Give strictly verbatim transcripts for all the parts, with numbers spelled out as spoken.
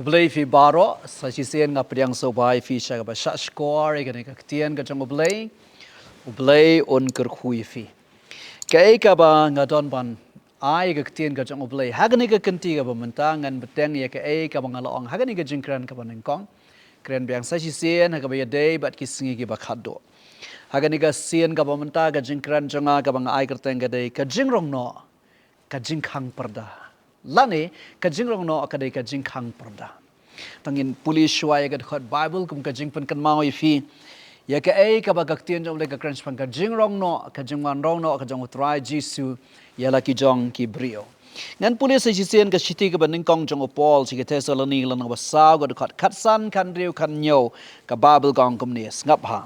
Khublei phi baroh, sa shisien nga pdiang sngewbha ïa phi sha kaba shah shkor ïa kane ka ktien ka jong U Blei. U Blei un kyrkhu ïa phi. Kaei kaba nga don ban ai ka ktien ka jong U Blei ha kane ka kynti kaba mynta, ngan bteng ïa kaei kaba nga la ong ha kane ka jingkren kaba nyngkong. Kren biang sa shisien ha kaba ïadei bad ki sngi kiba khatduh. Ha kane ka sien kaba mynta, ka jingkren jong nga kaba nga ai kyrteng ka dei ka jingrong noh ka jingkhang pyrda. Lane ka jingrong noh ka dei ka jingkhang pyrda. To ngin pule shuwa ïa ka dkhot Baibl kum ka jingpynkynmaw ïa phi ïa kaei kaba ka ktien jong U Blei ka kren shaphang ka jingrong noh, ka jingwan rong noh ka jong U Trai Jisu ïa la ki jong ki briew. Ngan pule sa shisien ka shithi kaba nyngkong jong u Paul sha ki Thessaloni, lynnong ba saw, ka dkhot khatsan, khathynriew, khathynñiew. Ka Baibl ka ong kumne, sngap bha.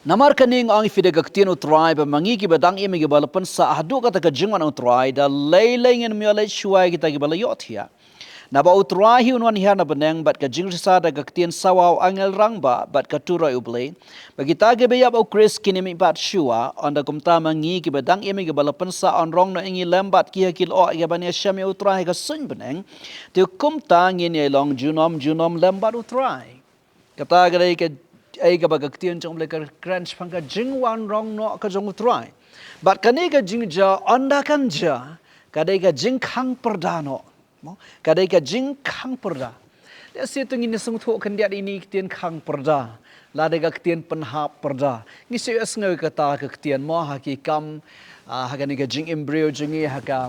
Namar kane nga ong ïa phi da ka ktien U Trai ba ma ngi kiba dang im, kiba la pynsah haduh kata ka jingwan U Trai, da lei lei ngin ym ïoh leit shuwa ïa kita kiba la ïohthiah. Naba U Trai hi un wan hiar na bneng bad ka jingrisa, da ka ktien sawa u angel rangbah bad ka turoi U Blei, ba kita kiba ïap ha U Khrist kin ym mihpat shuwa. Ynda kumta ma ngi kiba dang im, kiba la pynsah, yn rong noh ïa ngi lem bad ki ha ki lyoh, ïa ban ïashem ïa U Trai ha ka suiñ bneng. Te kumta ngin ïai long junom junom lem bad U Trai. Kata ka dei kaei kaba ka ktien jong U Blei ka kren shaphang ka jingwan rong noh ka jong U Trai. Bad kane ka jingjia, ynda kan jia, ka dei ka jingkhang pyrda noh. Mo? Ka dei ka jingkhang pyrda. Lehse to ngin ïa sngewthuh khyndiat ïa kane ka ktien khang pyrda, lada ka ktien pynhap pyrda. Ngi shu ïohsngew ïa kata ka ktien mo ha ki kam, ah, ha kane ka jingim briew jong ngi, ha ka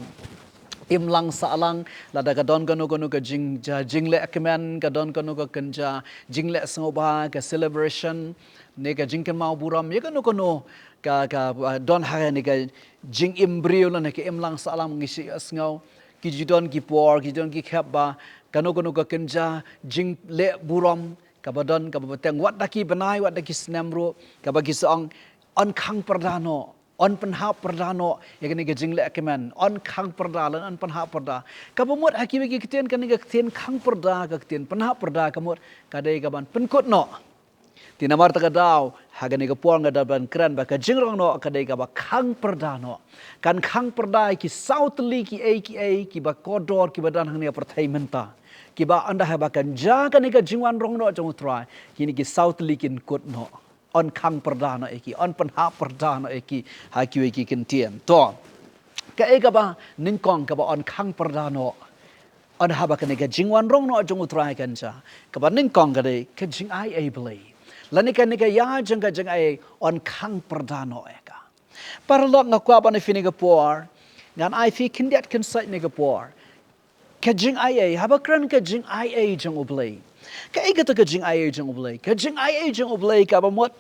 imlang sahlang, lada ka don kano kano ka jing, ja, jingleh kmen, ka don kano ka kynja jingleh sngewbha, ka celebration, ne ka jingkynmaw burom ïa kano kano ka, ka, ah, don ha kane ka jingim briew lane ka imlang sahlang, ngi shu ïohsngew. Ki ju don ki por, ki ju don ki khep ba kano kano ka kynja jingleh burom kaba don, kaba bteng wat da ki bnai, wat da ki snem ruh, kaba ki sa ong, yn khang pyrda noh, yn pynhap pyrda noh ïa kane ka jingleh kmen, yn khang pyrda lane yn pynhap pyrda. Kaba mut ha kiwei ki ktien kane ka ktien khang pyrda, ka ktien pynhap pyrda, ka mut ka dei kaban pynkut noh. Te namar kata ka daw, ha kane ka por nga dei ban kren ba ka jingrong noh ka dei kaba khang pyrda noh. Kan khang pyrda ïa ki saw tylli kiei kiei kiba kordor kiba don hangne ha pyrthei mynta, kiba ynda haba kan jia kane ka jingwan rong noh jong U Trai, kine ki saw tylli kin kut noh. Yn khang pyrda noh ïa ki, yn pynhap pyrda noh ïa ki ha kiwei ki ktien. To, kaei kaba nyngkong kaba yn khang pyrda noh ynda haba kane ka jingwan rong noh jong U Trai kan jia? Kaba nyngkong ka dei ka jingaiei Blei. Lane kane ka ïa jong ka jingaiei yn khang pyrda noh ïa ka. Paralok, nga kwah ban ïa phi ha kane ka por, ngan ai ïa phi khyndiat khynsoit ha kane ka por. Ka jingaiei, haba kren ka jingaiei jong U Blei, kaei kata ka jingaiei jong U Blei? Ka jingaiei jong U Blei kaba mut,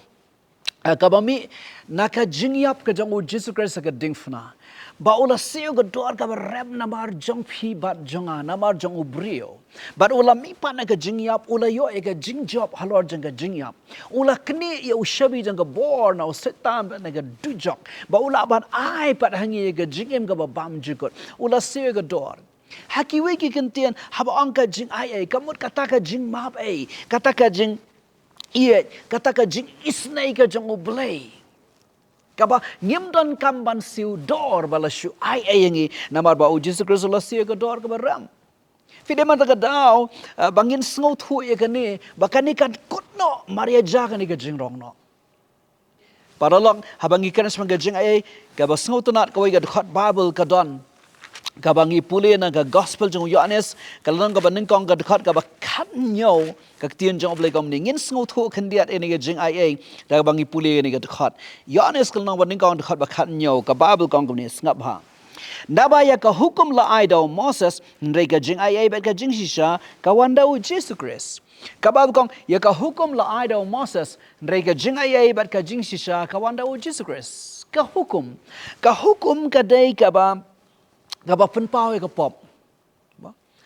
eh, kaba mih na ka jingïap ka jong U Jisu Khrist ha ka diengphna, ba u la siew ka dor kaba rem namar jong phi bad jong nga, namar jong u briew. Bad u la mihpat na ka jingïap, u la ïoh ïa ka jingjop halor jong ka jingïap. U la knieh ïa u shabi jong ka bor na u Soitan bad na ka dujok, ba u lah ban ai pat ha ngi ïa ka jingim kaba bymjukut. U la siew ïa ka dor. Ha kiwei ki ktien, haba ong ka jingaiei, ka mut kata ka jingmap ei, kata ka jingïeit, kata ka jingisynei ka jong U Blei, kaba ngim donkam ban siew dor ba la shu aiei ïa ngi, namar ba U Jisu Khrist u la siew ïa ka dor kaba rem. Phi dei mynta ka daw, eh, ba ngin sngewthuh ïa kane, ba kane kan kut noh mar ïa jia kane ka jingrong noh. Paralok, haba ngi kren shaphang ka jingaiei, kaba sngewtynnad, kawei ka dkhot Baibl ka don, kaba ngi pule na ka Gospel jong u Ïoannis, ka lynnong kaba nyngkong, ka dkhot kaba khathynñiew. Ka ktien jong U Blei ka ong kumne, ngin sngewthuh khyndiat ïa kane ka jingaiei da kaba ngi pule ïa kane ka dkhot. Ïoannis ka lynnong ba nyngkong, dkhot ba khathynñiew, ka Baibl ka ong kumne, sngap bha. Naba ïa ka hukum la ai da u Moses, hynrei ka jingaiei bad ka jingshisha ka wan da U Jisu Khrist. Ka Baibl ka ong, ïa ka hukum la ai da u Moses, hynrei ka jingaiei bad ka jingshisha ka wan da U Jisu Khrist. Ka hukum, ka hukum ka dei kaba, kaba pynpaw ïa ka pop.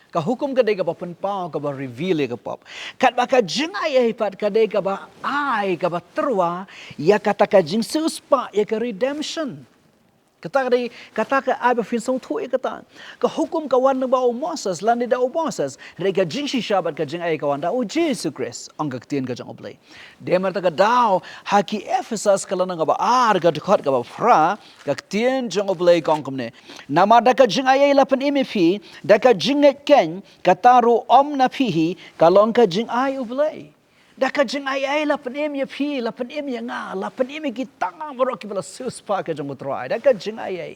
Ka hukum ka dei kaba pynpaw, kaba reveal ïa ka pop. Katba ka jingaiei pat ka dei kaba ai, kaba tyrwa ïa kata ka jingsiewspah, ïa ka redemption. Kata ka dei, kata ka ai ba phin sngewthuh ïa kata. Ka hukum ka wan lyngba u Moses, lane da u Moses. Hynrei ka jingshisha bad ka jingaiei ka wan da u Jisu Khrist, ong ka ktien ka jong U Blei. Dei namar kata ka daw, ha ki Ephesus ka lynnong kaba ar ka dkhot kaba phra, ka ktien jong U Blei ka ong kumne. Namar da ka jingaiei la pynim ïa phi, da ka jingngeit keiñ, kata ruh ym na phi hi, ka long ka jingai U Blei. Da ka jingaiei la pynim ïa phi, la pynim ïa nga, la pynim ïa kita baroh kiba la siewspah ka jong U Trai. Da ka jingaiei.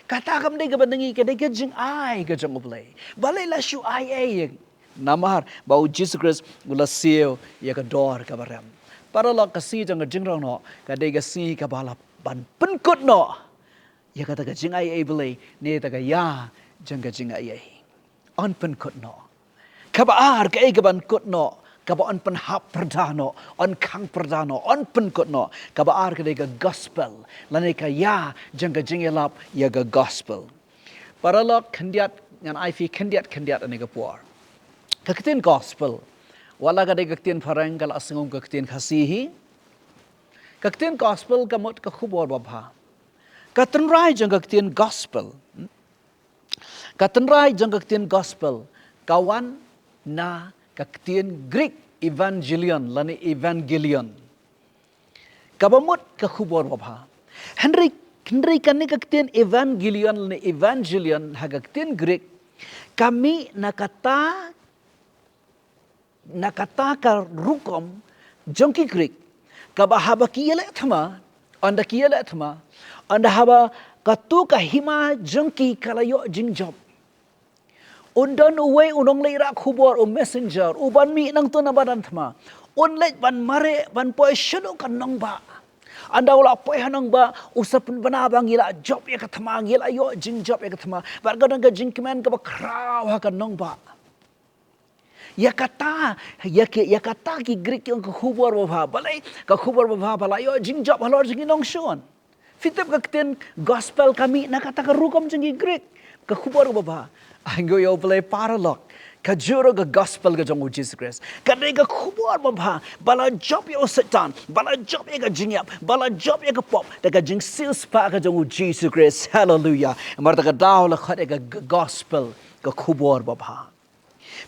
Kata kam dei kaba ngi, ka dei ka jingai ka jong U Blei. Balei la shu aiei ïa, namar ba u Jisu Khrist u la siew ïa ka dor kaba rem. Paralok, ka sngi jong ka jingrong noh, ka dei ka sngi kaba la ban pynkut noh ïa kata ka jingaiei Blei, ne kata ka ïa jong ka jingaiei. Yn pynkut noh. Kaba ar, kaei kaban kut noh, kaba yn pynhap pyrda noh, yn khang pyrda noh, yn pynkut noh. Kaba ar ka dei ka gospel, lane ka ïa jong ka jingïalap ïa ka gospel. Paralok, khyndiat, ngan ai phi khyndiat, khyndiat ha kane ka por. Ka ktien gospel, wat la ka dei ka ktien phareng, ka la sngewthuh ka ktien Khasi hi. Ka ktien gospel ka mut ka khubor babha. Ka tynrai jong ka ktien gospel. Ka tynrai jong ka ktien gospel ka wan na ka ktien Greek evangelion lane evangelion, kaba mut ka khubor babha. Hynrei, hynrei kane ka ktien evangelion lane evangelion ha ka ktien Greek ka mih na kata na kata ka rukom jong ki Greek, kaba haba ki ïaleh thma, ynda ki ïaleh thma, ynda haba katu ka hima jong ki ka la ïoh jingjop, un don uwei u nongleit rah khubor, u messenger, u ban mih nangta na madan thma, un leit ban mareh, ban poi shaduh ka nongbah. Ynda u la poi ha nongbah, u sa pynbna ba ngi la jop ïa ka thma, ngi la ïoh jingjop ïa ka thma. Bad ka don ka jingkmen kaba khraw ha ka nongbah. Ïa kata, ïa ki, ïa kata ki Greek ki ong ka khubor babha. Balei ka khubor babha ba la ïoh jingjop halor jong ki nongshun? Phi tip ka ktien gospel ka mih na kata ka rukom jong ki Greek. Ka khubor babha. Ai nguh ïa U Blei paralok. Ka jur ka gospel ka jong u Jisu Khrist. Ka dei ka khubor babha ba la jop ïa u Soitan, ba la jop ïa ka jingïap, ba la jop ïa ka pop. Da ka jingsiewspah ka jong u Jisu Khrist. Haleluya. Namar kata ka daw la khot ïa ka g-, gospel, ka khubor babha.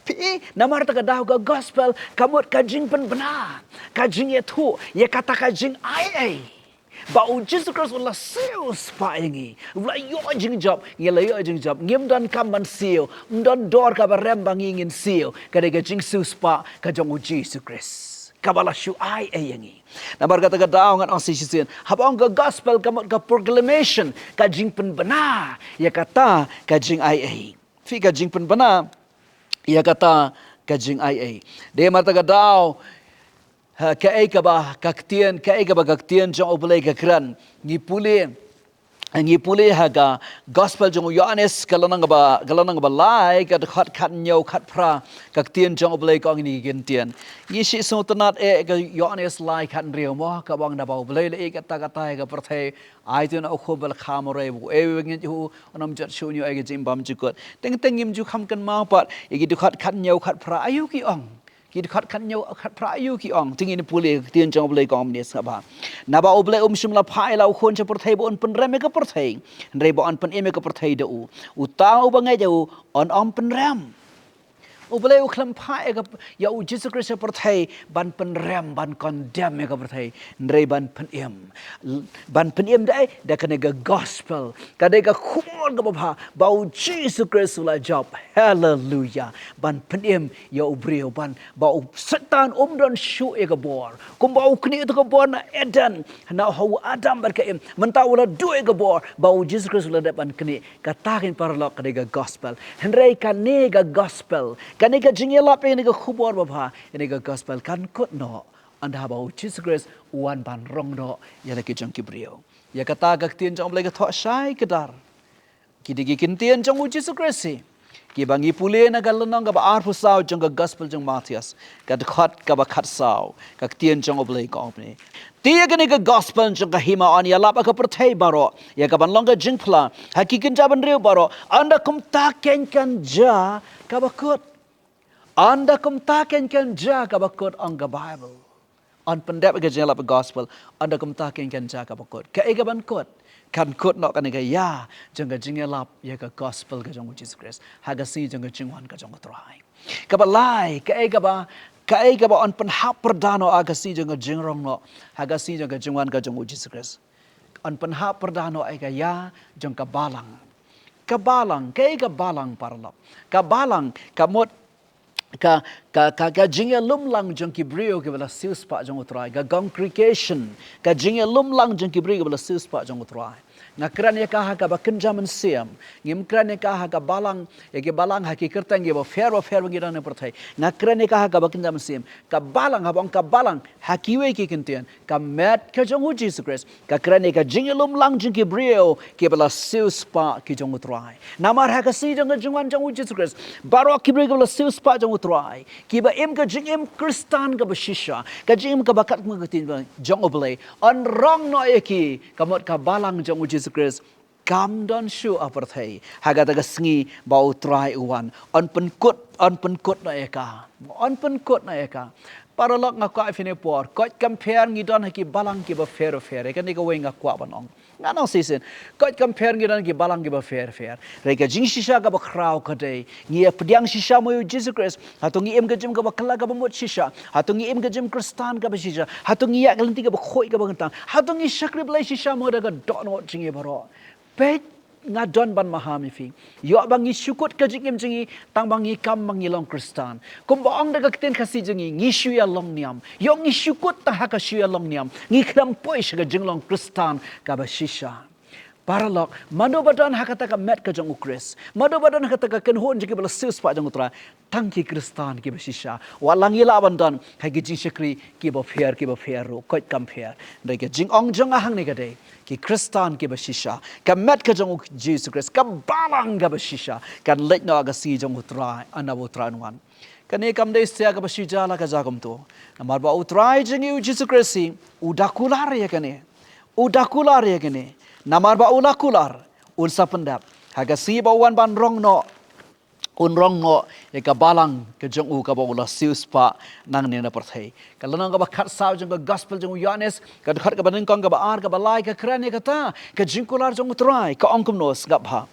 Phi, namar kata ka daw ka gospel ka mut ka jingpynbna, ka jingïathuh ïa kata ka jingaiei ba u Jisu Khrist u la siewspah ïa ngi, u la ïoh jingjop, ngi la ïoh jingjop. Ngim donkam ban siew, ym don dor kaba rem ba ngi ngin siew. Ka dei ka jingsiewspah ka jong u Jisu Khrist kaba la shu aiei ïa ngi. Namar kata ka daw ngan ong sa shisien, haba ong ka gospel ka mut ka proclamation, ka jingpynbna ïa kata ka jingaiei. Phi, ka jingpynbna ïa kata ka jingaiei. Dei namar kata ka daw, ha, kaei kaba ka ktien, kaei kaba ka ktien jong U Blei ka kren. Ngi pule, ngi pule ha ka gospel jong u Ïoannis ka lynnong kaba, ka lynnong kaba lai, ka dkhot khathynñiew, khatphra, ka ktien jong U Blei ka ong kine ki kyntien. Ngi shu sngewtynnad eh ka Ïoannis lai khathynriew mo, kaba ong naba U Blei u la ïeit katta katta ïa ka pyrthei, ai te u Khun ba la kham marwei, ba uei uei ba ngeit ïa u un ym jot shuh, un ïoh ïa ka jingim bymjukut. Teng teng ngim ju kham kynmaw pat ïa ki dkhot khathynñiew, khatphra, aïu ki ong. Ki dkhot khathynñiew, khatphra, aïu ki ong. Te ngin pule ka ktien jong U Blei ka ong kumne, sngap bha. Naba U Blei um shym la phah ïa la u Khun sha pyrthei ba un pynrem ïa ka pyrthei, hynrei ba un pynim ïa ka pyrthei da u. Uta uba ngeit ïa u un ym pynrem. U Blei u khlem phah ïa ka, ïa u Jisu Khrist sha pyrthei ban pynrem, ban condemn ïa ka pyrthei, hynrei ban pynim. L-, ban pynim da, da kane ka gospel, ka dei ka khubor kaba bha ba u Jisu Khrist u la jop. Haleluya. Ban pynim ïa u briew, ban, ba u Soitan um don shuh ïa ka bor. Kumba u knieh ïa ka bor na Eden, na ha u Adam bad ka Im. Mynta u la duh ïa ka bor ba u Jisu Khrist u la dep ban knieh. Kata kein paralok ka dei ka gospel. Hynrei kane ka gospel, kane ka jingïalap, kane ka khubor babha, kane ka gospel kan kut noh ynda ba u Jisu Khrist u wan ban rong noh ïa la ki jong ki briew. Ïa kata ka ktien jong U Blei ka thoh shai kdar. Ki dei ki kyntien jong u Jisu Khrist hi, kiba ngi pule na ka lynnong kaba arphew saw jong ka gospel jong u Mathaios, ka dkhot kaba khatsaw, ka ktien jong U Blei ka ong kumne. Te ïa kane ka gospel jong ka hima yn ïalap ha ka pyrthei baroh, ïa kaban long ka jingphla ha ki kynja bynriew baroh, ynda kumta kein kan jia kaba kut. Ynda kumta kein kan jia kaba kut, ong ka Baibl. Yn pyndep ïa ka jingïalap gospel, ynda kumta kein kan jia kaba kut. Kaei kaban kut? Kan kut noh kane ka ïa jong ka jingïalap ïa ka gospel ka jong u Jisu Khrist ha ka sngi jong ka jingwan ka jong u Trai. Kaba lai, kaei kaba, kaei kaba yn pynhap pyrda noh ha ka sngi jong ka jingrong noh ha ka sngi jong ka jingwan ka jong u Jisu Khrist. Yn pynhap pyrda noh ïa ka ïa jong ka balang. Ka balang, kaei ka balang, paralok? Ka balang ka mut ka, ka, ka, ka jingïalum lang jong ki briew kiba la siewspah jong u Trai, ka congregation, ka jingïalum lang jong ki briew kiba la siewspah jong u Trai. Nga kren ïa ka ha kaba kynja mynsiem. Ngim kren ïa ka ha ka balang, ïa ki balang ha ki kyrteng kiba pher ba pher ba ngi don ha pyrthei. Nga kren ïa ka ha kaba kynja mynsiem. Ka balang, haba ong ka balang ha kiwei ki kyntien, ka met ka jong u Jisu Khrist ka kren ïa ka jingïalum lang jong ki briew kiba la siewspah ki jong u Trai. Namar ha ka sngi jong ka jingwan jong u Jisu Khrist, baroh ki briew kiba la siewspah jong u Trai, kiba im ka jingim Khristan kaba shisha, ka jingim kaba katkum ka ktien jong u Blei, yn rong noh ïa ki ka mut ka balang jong u Jisu Khrist. Kam don shuh ha pyrthei ha kata ka sngi ba u Trai u wan. Yn pynkut, yn pynkut noh ïa ka. Yn pynkut noh ïa ka. Paralok, nga kwah phin ïa por, koit kam pher ngi don ha ki balang kiba pher pher. Ïa kane kawei nga kwah ban ong. Ngan ong shisien. Koit kam pher ngi don ha ki balang kiba pher pher. Hynrei ka jingshisha kaba khraw ka dei, ngi ïa pdiang shisha mo ïa u Jisu Khrist? Hato ngi im ka jingim kaba kylla kaba mut shisha? Hato ngi im ka jingim Khristan kaba shisha? Hato ngi ïaid ka lynti kaba khuid kaba kyntang? Hato ngi shakri Blei shisha mo da ka dohnud jong ngi baroh? Peit, nga don ban maham ïa phi. Ïoh ba ngi shu kut ka jingim jong ngi tang ba ngi kam ba ngi long Khristan. Kumba ong da ka ktien Khasi jong ngi, ngi shu ïa long niam. Ïoh ngi shu kut tang ha ka shu ïa long niam, ngi khlem poi sha ka jinglong Khristan kaba shisha. Paralok, mano ba don ha kata ka met ka jong u Khrist, mano ba don ha kata ka kynhun jong kiba la siewspah jong u Trai, tang ki Khristan kiba shisha. Wat la ngi lah ban don ha ki jingshakri kiba pher kiba pher ruh, koit kam pher. Hynrei ka jingong jong nga hangne ka dei, ki Khristan kiba shisha, ka met ka jong u Jisu Khrist, ka balang kaba shisha kan leit noh ha ka sngi jong u Trai, haba u Trai un wan. Kane kam dei satia kaba shu jia la ka jia kumto. Namar ba u Trai jong ngi u Jisu Khrist hi u da kular ïa kane. U da kular ïa kane. Namar ba u la kular, un sa pyndep ha ka sngi ba u wan ban rong noh, un rong noh ïa ka balang ka jong u kaba u la siewspah nangne na pyrthei. Ka lynnong kaba khatsaw jong ka gospel jong u Ïoannis, ka dkhot kaba nyngkong, kaba ar, kaba lai, ka kren ïa kata ka jingkular jong u Trai, ka ong kumno, sngap bha.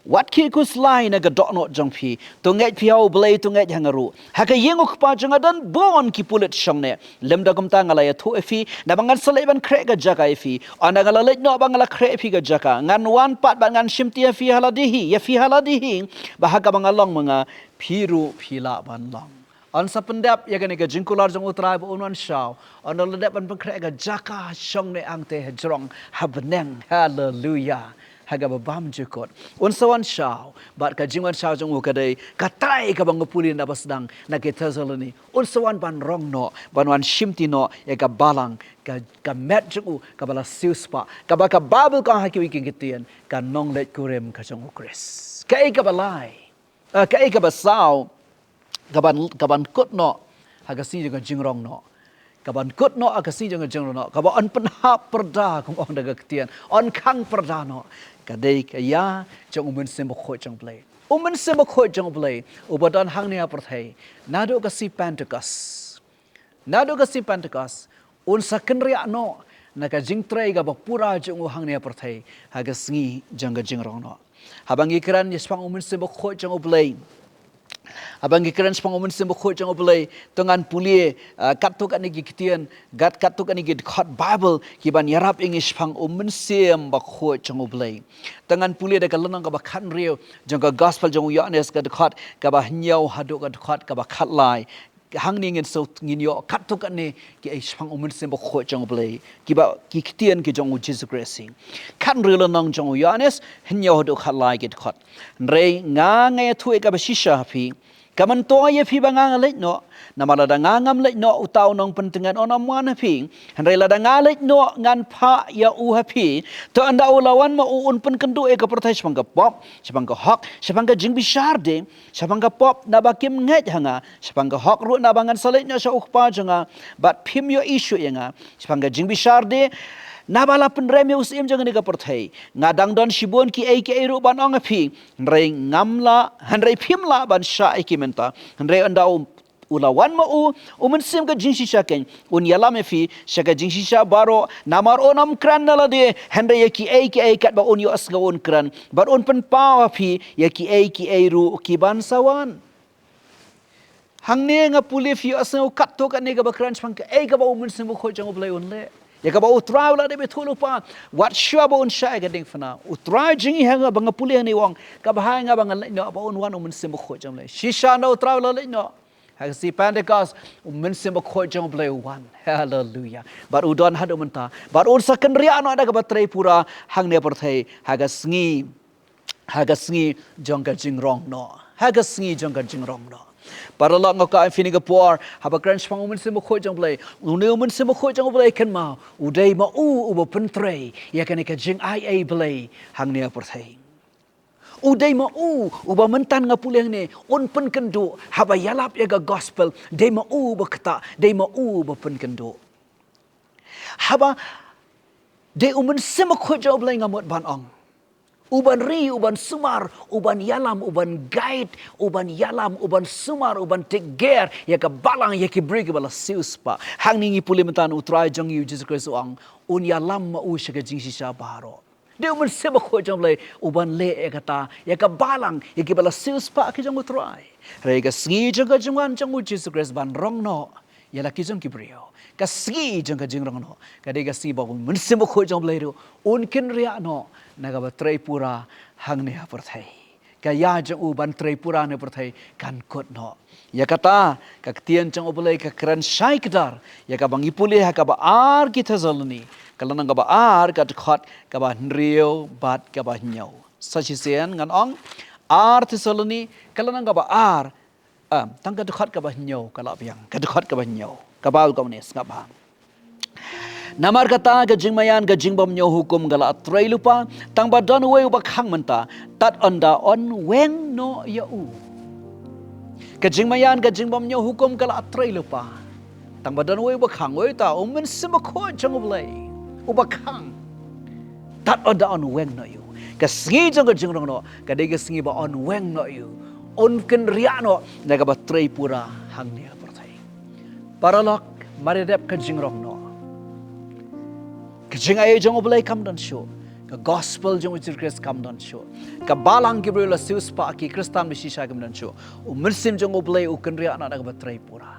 Wat khie khuslai na ka dohnud jong phi. To ngeit phi ha u Blei, to ngeit ha nga ruh. Ha ka ïing u Kpa jong nga don bun ki pulit shongneh. Lymda kumta nga la ïathuh ïa phi, naba ngan sa leit ban khreh ka jaka ïa phi. Ynda nga la leit noh bad nga la khreh ïa phi ka jaka, ngan wan pat bad ngan shimti ïa phi ha lade hi, ïa phi ha lade hi, ba ha kaba nga long ma nga, phi ruh phi lah ban long. Yn sa pyndep ïa kane ka jingkular jong u Trai ba un wan shaw. Ynda la dep ban pynkhreh ka jaka shongneh hangtei hajrong ha bneng. Haleluya. Ha kaba bymjukut un sa wan shaw. Bad ka jingwan shaw jong u ka dei ka trai kaba nga pule naba sdang na ki Thessaloni. Un sa wan ban rong noh, ban wan shimti noh ïa ka balang, ka, ka met jong u kaba la siewspah, kaba ka Baibl ka ong ha kiwei ki ktien, ka nongleit kurim ka jong u Khrist. Kaei kaba lai? Ah, kaei kaba saw? Kaban, kaban kut noh ha ka sngi jong ka jingrong noh. Kaban kut noh ha ka sngi jong ka jingrong noh, kaba yn pynhap pyrda, kum ong da ka ktien, yn khang pyrda noh, ka dei ka ïa jong u Mynsiem Bakhuid jong u Blei. U Mynsiem Bakhuid jong u Blei uba don hangne ha pyrthei naduh ka sngi Pentekost. Naduh ka sngi Pentekost un sa kynriah noh na ka jingtrei kaba pura jong u hangne ha pyrthei ha ka sngi jong ka jingrong noh. Haba ngi kren ïa shaphang u Mynsiem Bakhuid jong u Blei, haba ngi kren shaphang u Mynsiem Bakhuid jong u Blei, to ngan pule, ah, katto katne ki ktien, kat, katto katne ki dkhot Baibl kiban ïarap ïa ngi shaphang u Mynsiem Bakhuid jong u Blei. To ngan pule da ka lynnong kaba khathynriew jong ka gospel jong u Ïoannis, ka dkhot kaba hynñiew haduh ka dkhot kaba khatlai. Hangne ngin shu, ngin ïoh katto katne ki ei shaphang u Mynsiem Bakhuid jong u Blei, kiba, ki ktien ki jong u Jisu Khrist hi. Khathynriew lynnong jong u Ïoannis, hynñiew haduh khatlai ki dkhot. Hynrei nga, nga ïathuh ïa kaba shisha ha phi. Ka myntoi ïa phi ba nga, nga leit noh. Namar lada nga ngam leit noh, uta u Nongpyntngen un ym wan ha phi. Hynrei lada nga leit noh, ngan phah ïa u ha phi. To ynda u la wan ma u un pynkynduh ïa ka pyrthei shaphang ka pop, shaphang ka hok, shaphang ka jingbishar de, shaphang ka pop naba kim ngeit ha nga, shaphang ka hok ruh naba ngan sa leit noh sha u Kpa jong nga, bad phim ïohi shuh ïa nga, shaphang ka jingbishar de, naba la pynrem ïa u syiem jong kane ka pyrthei. Nga dang don shibun kiei kiei ruh ban ong ha phi, hynrei ngam lah, hynrei phim lah ban shah ïa ki mynta. Hynrei ynda u U la wan ma u, u Mynsiem ka jingshisha keiñ un ïalam ïa phi sha ka jingshisha baroh, namar un ym kren na lade, hynrei ïa kiei kiei katba un ïohsngew un kren, bad un pynpaw ha phi ïa kiei kiei ruh kiban sa wan. Hangne nga pule, phi ïohsngew katto katne kaba kren shaphang kaei kaba u Mynsiem Bakhuid jong U Blei un leh, ïa kaba U Trai u la dep ïathuh lypa wat shuwa ba un shah ïa ka diengphna. U Trai jong ngi, ha nga ba nga pule hangne, u ong, kaba ha nga ba ngan leit noh, ba un wan u Mynsiem Bakhuid jong U Blei. Shisha nda U Trai u la leit noh, ha ka sngi Pentekost u Mynsiem Bakhuid jong U Blei u wan. Haleluya. Bad u don haduh mynta, bad un sa kynriah noh da kaba trei pura hangne ha pyrthei ha ka sngi, ha ka sngi jong ka jingrong noh, ha ka sngi jong ka jingrong noh. Paralok, nga kwah ïa phi kane ka por, haba kren shaphang u Mynsiem Bakhuid jong U Blei, une u Mynsiem Bakhuid jong U Blei, kynmaw, u dei ma u uba pyntrei ïa kane ka jingai ei Blei hangne ha pyrthei. U dei ma u uba mynta nga pule hangne un pynkynduh, haba ïalap ïa ka gospel, dei ma u uba ktah, dei ma u uba pynkynduh. Haba dei u Mynsiem Bakhuid jong U Blei, nga mut ban ong, uban ri, uban sumar, uban ïalam, uban guide, uban ïalam, uban sumar, uban take care ïa ka balang, ïa ki briew kiba la siewspah. Hangne ngi pule mynta, U Trai jong ngi U Jisu Khrist u ong, un ïalam ma u sha ka jingshisha baroh. Dei u Mynsiem Bakhuid jong U Blei uban leh ïa kata, ïa ka balang, ïa kiba la siewspah ki jong U Trai. Hynrei ka sngi jong ka jingwan jong U Jisu Khrist ban rong noh ïa la ki jong ki briew, ka sngi jong ka jingrong noh, ka dei ka sngi ba u Mynsiem Bakhuid jong U Blei ruh un kynriah noh na kaba trei pura hangne ha pyrthei. Ka ïa jong u ban trei pura hangne ha pyrthei kan kut noh. Ïa kata ka ktien jong U Blei ka kren shai kdar ïa kaba ngi pule ha kaba ar ki Thessaloni, ka lynnong kaba ar, ka dkhot kaba hynriew bad kaba hynñiew. Sa shisien ngan ong, ar Thessaloni, ka lynnong kaba ar, em, tang ka dkhot kaba hynñiew ka la biang, ka dkhot kaba hynñiew. Ka Baibl kumne, sngap bha. Namar kata ka jingmaïan ka jingbymñiew hukum ka la trei lypa, tang ba don uwei uba khang mynta, tad ynda un weng noh ïa u. Ka jingmaïan ka jingbymñiew hukum ka la trei lypa, tang ba don uwei uba khang, uei uta? U Mynsiem Bakhuid jong U Blei uba khang. Tad ynda un weng noh ïa u. Ka sngi jong ka jingrong noh ka dei ka sngi ba un weng noh ïa u, un kynriah noh na kaba trei pura hangne ha pyrthei. Paralok, mar ïa dep ka jingrong noh, ka jingai jong U Blei kam don shuh, ka gospel jong U Jisu Khrist kam don shuh, ka balang, ki briew la siewspah, ki Khristan ba shisha kim don shuh, u Mynsiem jong U Blei u kynriah noh na kaba trei pura.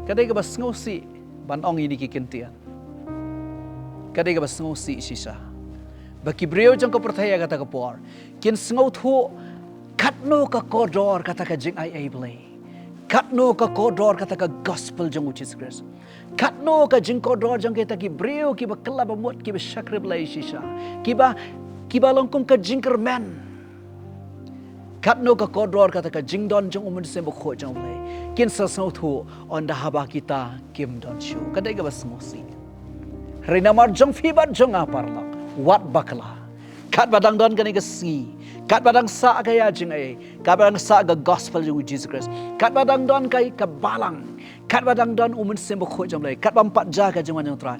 Ka dei kaba sngewsih ban ong ïa kine ki ktien. Ka dei kaba sngewsih shisha ba ki briew jong ka pyrthei ha kata ka por kin sngewthuh katno ka kordor kata ka jingai ei Blei, katno ka kordor kata ka gospel jong U Jisu Khrist, katno ka jingkordor jong kita ki briew kiba kylla ba mut, kiba shakri Blei shisha, kiba, kiba long kum ka jingkyrmen. Katno ka kordor kata ka jingdon jong u Mynsiem Bakhuid jong U Blei. Kin sa sngewthuh ynda haba kita kim don shuh. Ka dei kaba sngewsih. Hynrei namar jong phi bad jong nga, paralok, wat bakla, katba dang don kane ka sngi, katba dang sah ka ïa jingai, katba dang sah ka gospel jong U Jisu Khrist, katba dang don ka, ka balang, katba dang don u Mynsiem Bakhuid jong U Blei, katba ym pat jia ka jingwan jong U Trai,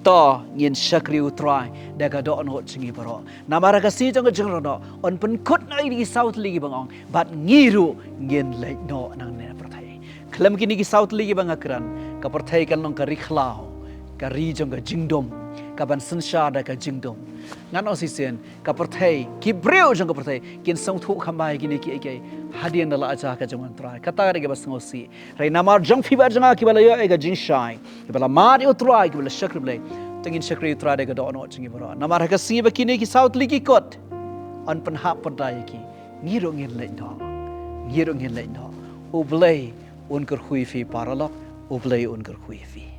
to ngin shakri U Trai da ka dohnud jong ngi baroh. Namar ha ka sngi jong ka jingrong noh un pynkut noh ïa ki saw tylli kiba nga ong, bad ngi ruh ngin leit noh nangne na pyrthei. Khlem kine ki saw tylli kiba nga kren, ka pyrthei kan long ka ri khlaw, ka ri jong ka jingdum, kaban synshar da ka jingdum. Ngan ong shisien, ka pyrthei, ki briew jong ka pyrthei kin sngewthuh kham bha ïa kine kiei kiei hadien da la jia ka jingwan U Trai. Kata ka dei kaba sngewsih. Hynrei namar jong phi bad jong nga kiba la ïoh ïa ka jingshai, kiba la mad ïa U Trai, kiba la shakri Blei, to ngin shakri U Trai da ka dohnud jong ngi baroh. Namar ha ka sngi ba kine ki saw tylli ki kut, un pynhap pyrda ïa ki, ngi ruh ngin leit noh. Ngi ruh ngin leit noh. U Blei un kyrkhu ïa phi, paralok. U Blei un kyrkhu ïa phi.